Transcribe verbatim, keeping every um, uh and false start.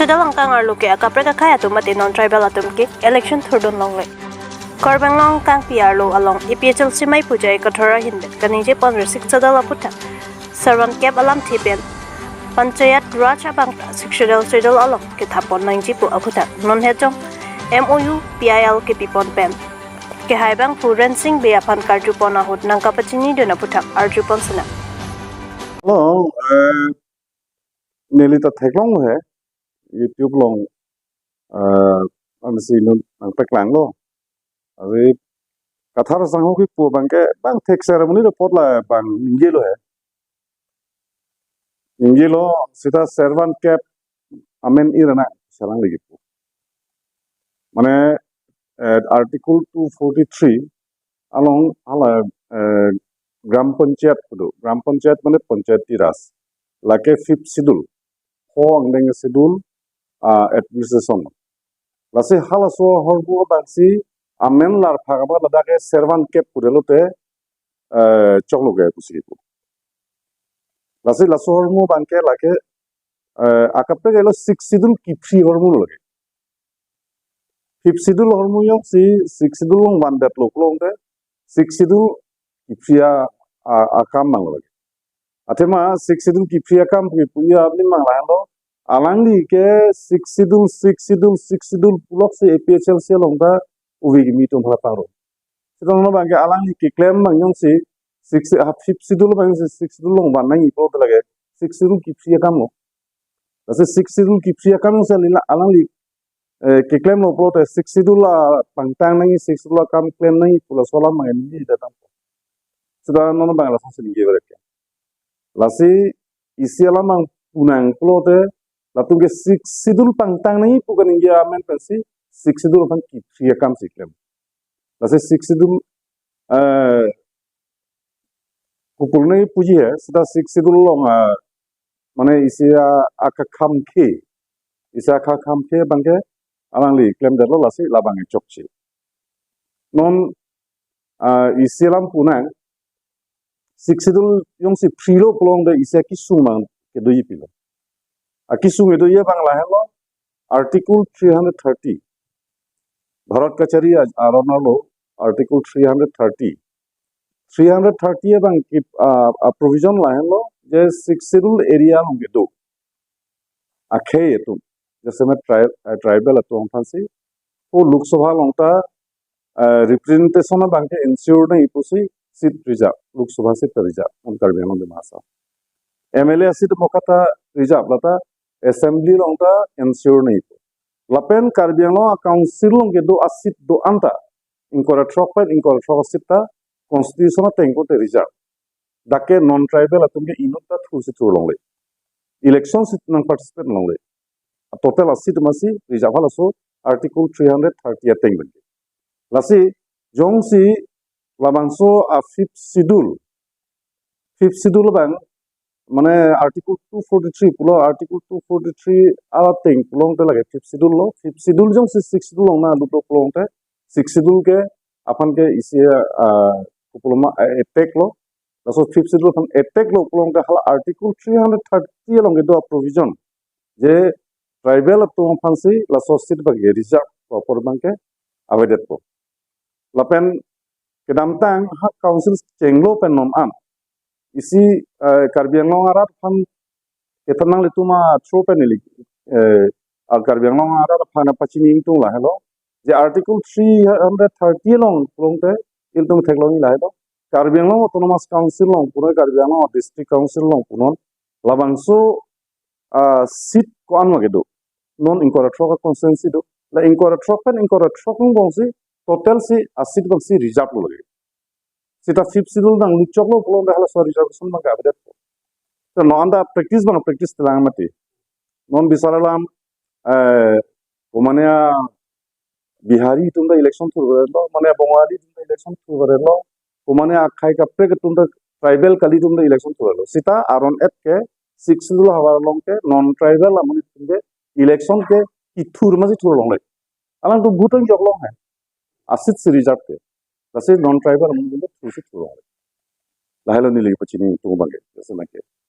Sixth Schedule angkang arlo ke akaprek akhei atum mate non-tribal atum ke election thurdun longle. Karbi Anglong kangpi arlo along A P H L C mei puja ekathor ahin pen kaningje pon risik chedal aputhak servan kep alamthe pen Panchayat Raj abang ta Sixth Schedule, Schedule along kethap pon nangji pu aputhak non hejong M O U P I L kepi pon pen kehai abangphu Rensing Bey aphan karju pon ahut nangkapachinidun aputhak arju pon sinang. Hello, eh, neli ta theklong he, YouTube along, eh, ansi nun nangpeklang lo. Ari kathar sangho kipu abang ke bang thek ceremony lo apot la bang ningje lo he. Ningje lo sita servan kep amen irana selang lagi pu. Mane, eh, Article two forty-three along hala, eh, Gram Panchayat pu do. Gram Panchayat mane Panchayati Raj. Lake fifth schedule. Pho angdeng schedule, ah, administration. Lasi halaso ahormu abangsi amen larphak abang ladak ke servan kep pudelo te, eh, choklo ke pusi pu. Lasi laso ahormu abang ke lake, eh, akaprek elo sixth schedule kiphri ahormu lo lake. Fifth schedule ahormu jongsi sixth schedule along vandet lo pulote sixth schedule kiphri a, a, akam abang lo lake. Athema sixth schedule kiphri akam pu pu ya apni mang lahenlo. Alangli ke sixth schedule, sixth schedule, sixth schedule puloksi A P H L C along ta uvi kimi atum hala pangro. Sita non abang ke alangli keklem abang jongsi six, ah, fifth schedule abang si sixth schedule along van nangji pulote lake sixth schedule kiphri akam lo. Lasi sixth schedule kiphri akam jongsi alila alangli, eh, keklem lo pulote sixth schedule la pangtang nangji, sixth schedule la kam klem nangji pu laso alam abang ningje det tang. Sita non abang lasonsi ningje berek ke. Lasi isi alam abang pu nang pulote latum ke sixth schedule pangtang nangji pu kaningje amen pensi sixth schedule aphan kiphri akamsi klem. Lasi sixth schedule, eh, kupulne puji he, sita sixth schedule along, ah, mane isi a, akakham ke, isi akakham ke abang ke alangli klemdetlo lasi labang chokche. Non, ah, isi alam pu nang, sixth schedule jongsi phri lo pulote isi akesung abang kedoji pilo. Akesung kedoji abang lahenlo Article three hundred thirty. Bharat Kachari a-, aron arlo Article three hundred thirty. Three hundred thirty abang ke, ah, ah, provision lahenlo je sixth schedule area along kedo akhei atum, jaise mane tri-, eh, tribal atum aphansi o Lok Sabha along ta, eh, representation abang ke ensure nangji pusi seat reserve, Lok Sabha seat ta reserve, non Karbi Anglong Dima Hasao. M L A seat mokha ta reserve lata assembly along ta ensure nangji pu. Lapen Karbi Anglong a-council along kedo a-seat do-an ta ingkoi ra throk pen ingkoi ra throk a-seat ta constitution ateng pulote reserve. Dak ke non-tribal atum ke inut ta thursi thur longle. Election si nang participate longle. Total a-seat masi reserve halaso Article three hundred thirty ateng pen. Lasi jongsi labangso a-fifth schedule, fifth schedule abang mane Article two forty-three pulo, Article two forty-three ateng pulote lake fifth schedule lo. Fifth schedule jongsi sixth schedule along nanglut lo pulote sixth schedule ke aphan ke isi, ah, kupuloma, eh, attack lo. Laso fifth schedule aphan attack lo pulote hala Article three hundred thirty along kedo a-provision je tribal atum aphansi laso seat abang ke reserve pu apor abang ke avedetpo. Lapen kedamtang ha council chenglo pen non an isi, eh, Karbi Anglong arat aphan kethan nanglitum a-through pen neli, eh, a-Karbi Anglong arat aphan pachini ingtung lahelo je Article three hundred thirty along pulote ilitum theklongji lahelo. Karbi Anglong Autonomous Council along punon, Karbi Anglong District Council along punon, labangso, ah, seat ko-an ma kedo. Non ingkoi ra throk a-constituency do. La ingkoi ra throk pen ingkoi ra throk angbongsi total si a-seat abangsi reserve lo lake. Sita fifth schedule nanglutchok lo pulote halaso reservation abang ke avedet. To non anta practice abang practice telang mati. Non bisar alam, eh, komane a-Bihari atum ta election thurverlo, mane Bongali atum ta election thurverlo, komane akhei kaprek atum ta tribal kali atum ta election thurverlo. Sita aron et ke sixth schedule havar along ke non-tribal amonit atum ke election ke kethur masi thur longle. Alangtum vote angjok long he. A-seat si reserve ke. Lasi non-tribal amonit atum ke thursi thur longle. Lahelo neli pachini ingtung abang ke. Jaise mane ke